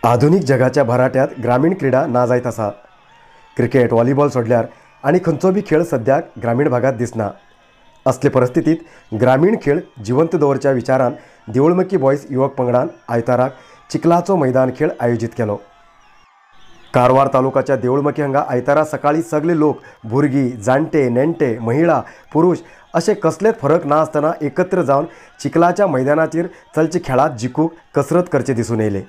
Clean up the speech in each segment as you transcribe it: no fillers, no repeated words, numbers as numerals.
आधुनिक जगाच्या भराट्यात ग्रामीण क्रीडा ना जायत आसा। क्रिकेट, व्हॉलीबॉल सोडल्यार आनी खंयचो बी खेळ सद्याक ग्रामीण भागात दिसना। असले परिस्थितीत ग्रामीण खेळ जिवंत दवरच्या विचारान देवळमक्की बॉयज युवक पंगडान आयताराक चिखलाचो मैदान खेळ आयोजित केलो। कारवार तालुकाच्या देवळमक्की हांगा आयतारा सकाळी सगळे लोक, भुरगीं, जाणटे, नेणटे, महिला, पुरुष असे कसलेच फरक ना आसतना एकत्र जावन चिखलाच्या मैदानाचेर चलचे खेळात जिखूंक कसरत करचे दिसून येयले।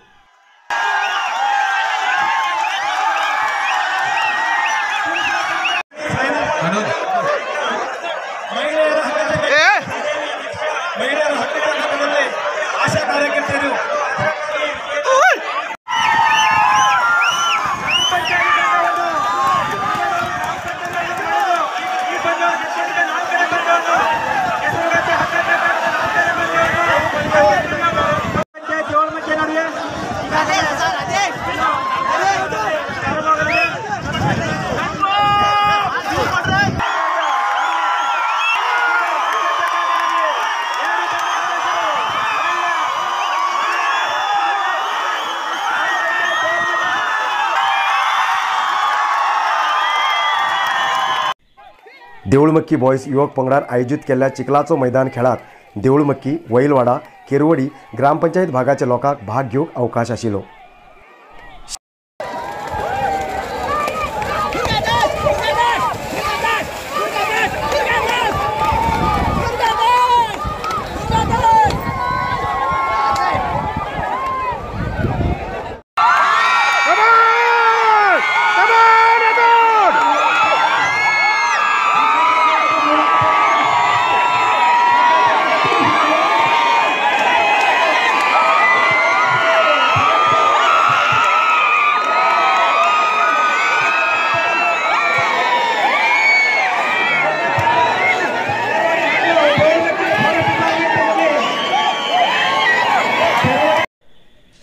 देवळमक्की बॉयज युवक पंगडान आयोजित केल्ल्या चिखलाचो मैदान खेळात देवळमक्की, वैलवाडा, केरवडी ग्रामपंचायत भागाच्या लोकांक भाग घेवंक अवकाश आशिल्लो।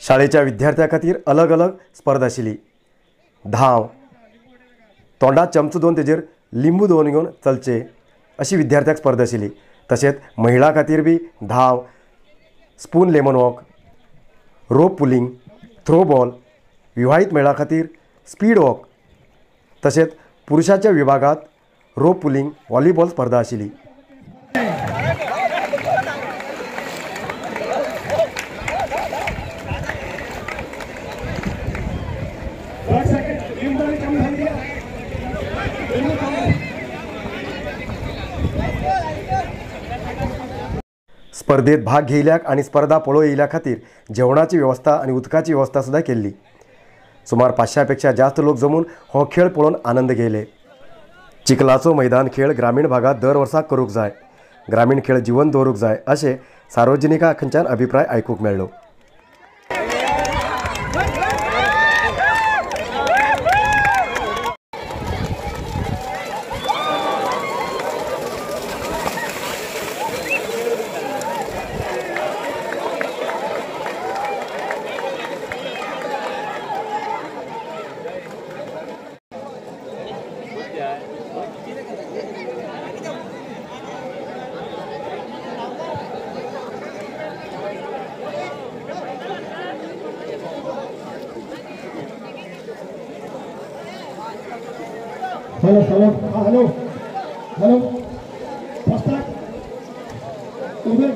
शाळेच्या विद्यार्थ्यां खातीर अलग अलग स्पर्धा आशिल्ली। धांव, तोंडात चमचो दोन तेजेर लिंबू दोन घेवन चलचे अशी विद्यार्थ्यांक स्पर्धा आशिल्ली। तशेंच महिला खातीर बी धांव, spoon lemon walk, rope pulling, throw ball, विवाहित महिला खातीर स्पीड वॉक, तशेंच पुरुषाच्या विभागात रोप पुलिंग, व्हॉलीबॉल स्पर्धा आशिल्ली। स्पर्धेत भाग घेयल्याक आनी स्पर्धा पळोवंक येयल्या खातीर जेवणाची व्यवस्था आनी उदकाची व्यवस्था सुद्दां केल्ली। सुमार 500 पेक्षा जास्त लोक जमून हो खेळ पळोवन आनंद घेयले। चिखलाचो मैदान खेळ ग्रामीण भागात दर वर्सा करूंक जाय, ग्रामीण खेळ जिवंत दवरूंक जाय अशें सार्वजनिकां खंयच्यान अभिप्राय आयकूंक मेळ्ळो। Hello hello hello hello first उधर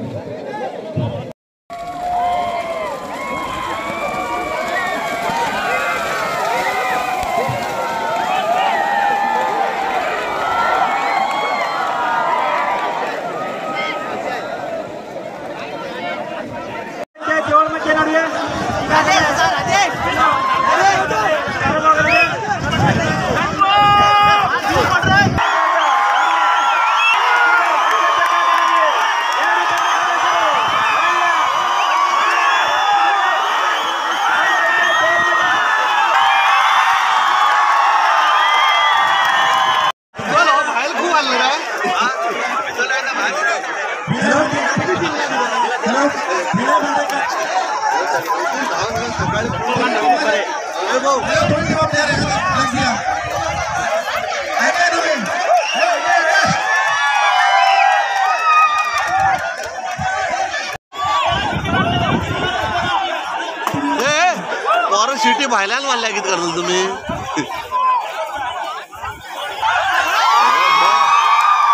मुठी भायल्यान मारल्या कितें करता तुमी?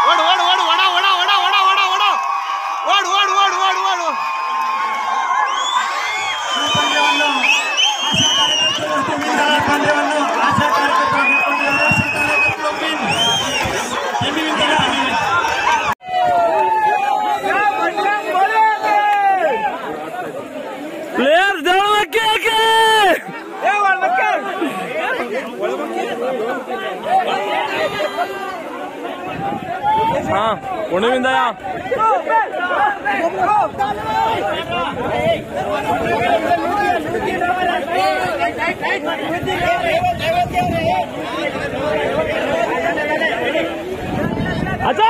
वड वड वड वडा वडा वडा वडा वडा वडा वड वड वड वड वड. हाँ कोणी विंदाया अच्छा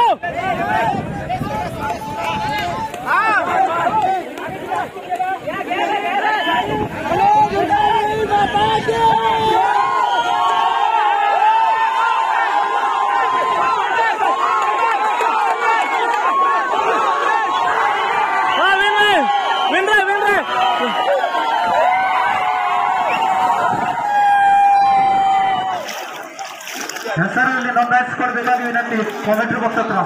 ಹೆಸರಲ್ಲಿ ನೋಂದಾಯಿಸಿಕೊಳ್ಬೇಕಾಗಿ ವಿನಂತಿ. ಕಾಮೆಂಟ್ರಿ ಬಾಕ್ಸ್ ಹತ್ರ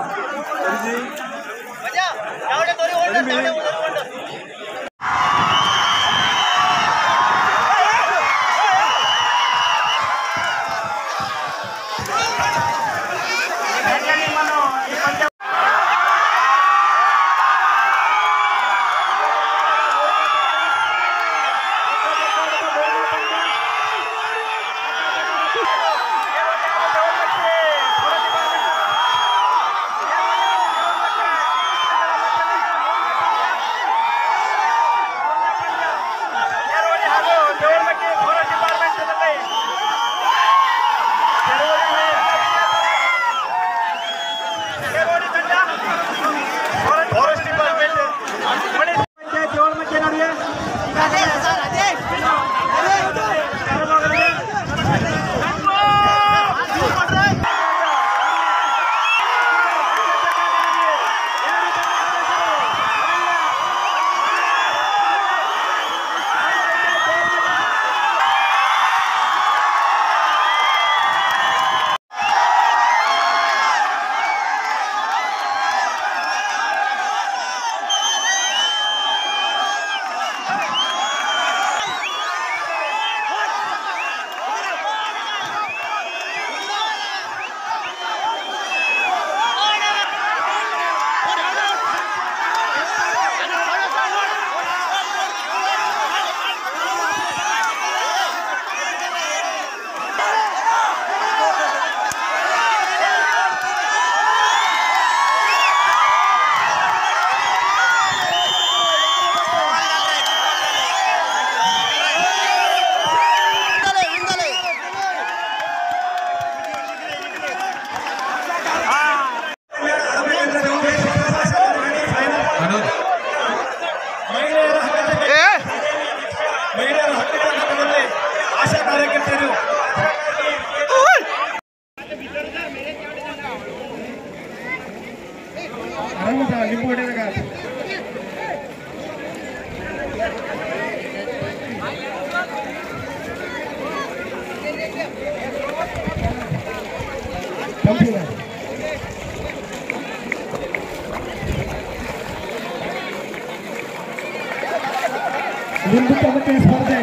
लिंबू टमाटे स्पर्धे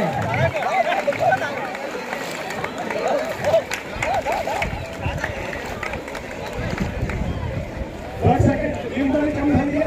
लिंबू कमी झाली.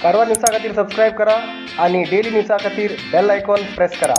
कारवार न्यूजा खातीर सबस्क्रायब करा आनी डेली न्यूजा खातीर बेल आयकॉन प्रेस करा.